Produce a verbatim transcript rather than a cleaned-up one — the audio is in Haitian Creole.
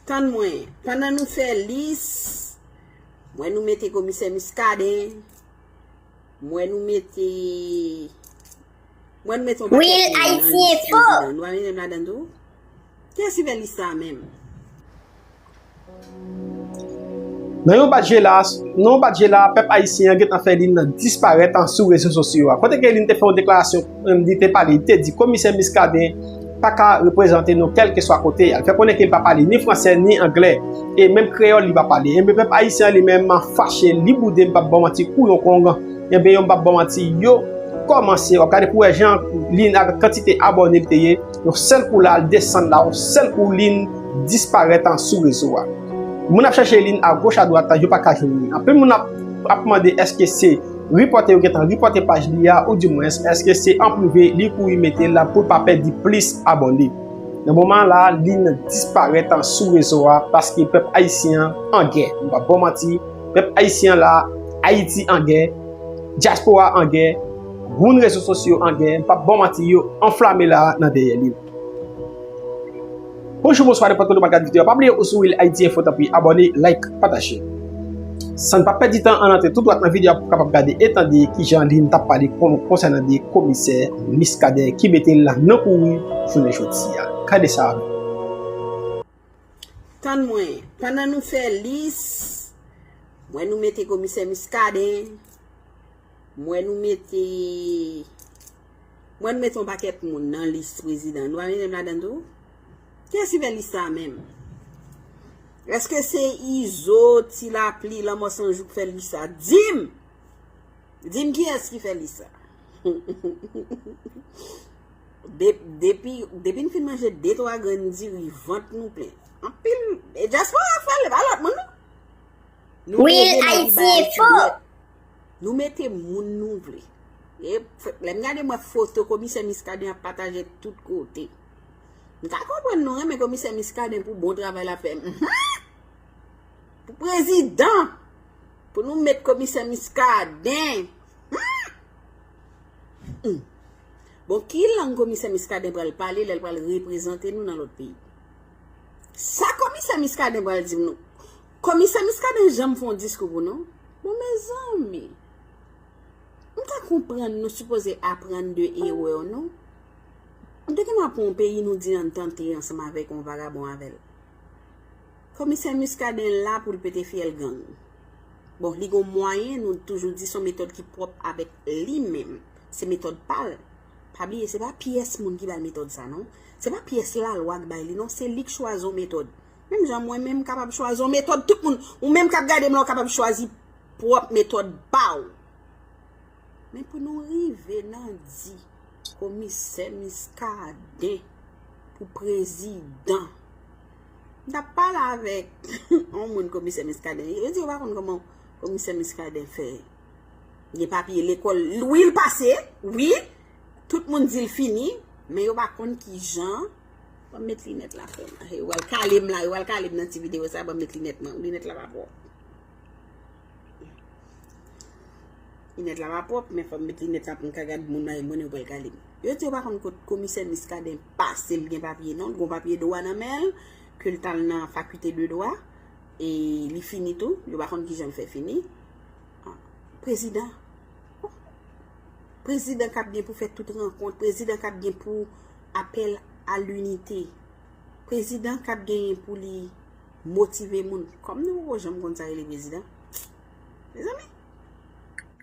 Tann mwen, pandan nou fè lis, mwen nou mete komisè Muscadin, mwen nou mete, mwen nou mete yon pakèt moun nan lis prezidan. Nou pa mete m ladan tou? Kiyès ki fè lis sa menm? Nan yon bat je la, nan yon bat je la, pèp ayisyen an gentan fè Lynn nan disparèt an sou rezo sosyo a. Kote ke Lynn te fè yon deklarasyon, li te pale, li te di komisè Muscadin pa ka reprezante nou kèlkeswa kote a. Li fè konnen ke li pa pale ni fransè ni anglè, e menm kreyòl li pa pale. Enben pèp ayisyen an li menm fache, li boude, m p ap ba w manti, kou yon kong. Enben yo, m p ap ba w manti, yo kòmanse, w ap gade pou wè jan Lynn avèk kantite abòne li te ye, yon sèl kou la, l desann la, yon sèl kou Lynn disparèt an sou rezo a. Moun ap chache Lynn agoch adwat la, yo pa ka jwenn li. Anpil moun ap, ap mande èske se ripòte yo gentan ripòte paj li a, oudimwens èske se an prive li kouri mete l la pou l pa pèdi plis abòne. Nan moman la, Lynn disparèt an sou rezo a paske pèp ayisyen an an gè. M p ap ba w manti, pèp ayisyen an la, Ayiti an gè, dyaspora an gè, moun rezo sosyo an gè, m p ap ba w manti, yo anflame la nan dèyè Lynn. Bonjou, bonswa, nenpòt kote w ap gade videyo a. Pa bliye ou si w Real Haiti Info, tanpri abòne, like, pataje. San n pa pèdi tan, ann antre tou dwat nan videyo a pou w kapab gade e tande kijan Lynn t ap pale kon, konsènan de komisè Muscadin ki mete l nan kouri jounen jodi a. Gade sa avè m. Tann mwen, pandan nou fè lis, mwen nou mete komisè Muscadin, mwen nou mete, mwen nou mete yon pakèt moun nan lis prezidan. Nou pa mete m ladan tou? Kiyès ki fè lis sa menm? Èske se Izo, Ti Lapli, Lanmò San Jou k fè lis sa? Di m! Di m kiyès ki fè lis sa? De, depi, depi n fin manje de twa grenn diri, vant nou plen. Anpil, e dyaspora ap fè l, e pa lòt moun non. Nou leve nan riba etidye. Nou mete moun nou vle. E lè m gade mwen foto komisè Muscadin ap pataje tout kote. M ka konprann nou renmen komisè Muscadin pou bon travay l ap fè. Mhm. Pou prezidan. Pou nou met komisè Muscadin. Hmm. Hmm. Bon, ki lang komisè Muscadin pral pale lè l pral reprezante nou nan lòt peyi? Sa komisè Muscadin pral di m nou? Komisè Muscadin janm fè yon diskou pou nou? Bon, mezanmi. M ka konprann nou sipoze aprann de erè nou. M te gentan pran yon peyi nou di ann tante ansanm avèk yon vagabon avè l. Komisè Muscadin la pou l pete fyèl gang. Bon, li gon mwayen, nou toujou di se yon metòd ki pwòp avèk li menm. Se metòd pa l. Pa bliye, se pa pyès moun ki ba l metòd sa non. Se pa pyès lalwa ki bay li non, se li k chwazi yon metòd. Menm jan mwen menm m kapab chwazi yon metòd, tout moun, ou menm k ap gade m la, ou kapab chwazi pwòp metòd pa w. Men pou nou rive nan di komisè Muscadin pou prezidan. M t ap pale avèk yon moun komisè Muscadin. Yo di yo pa konn kòman komisè Muscadin fè gen papye lekòl. Wi, l pase, wi. Tout moun di l fini, men yo pa konn kijan. Ban m met linèt la frè m. Yo pral kale m la, yo pral kale m nan ti videyo sa, ban m met linèt mwen. Linèt la pa pwòp. Linèt la pa pwòp, men fò m met linèt la pou m ka gad moun nan, moun yo pral kale m. Yo di yo pa konn kot komisè Muscadin pase l gen papye non, l gon papye dwa nan men l, ke l t al nan fakilte de dwa, e li fini tou, yo pa konn kijan l fè fini. Ah, prezidan. Prezidan k ap gen pou fè tout rankont, prezidan k ap gen pou apèl a linite, prezidan k ap genyen pou li motive moun. Kòm nou poko janm konn sa rele prezidan. Mezanmi,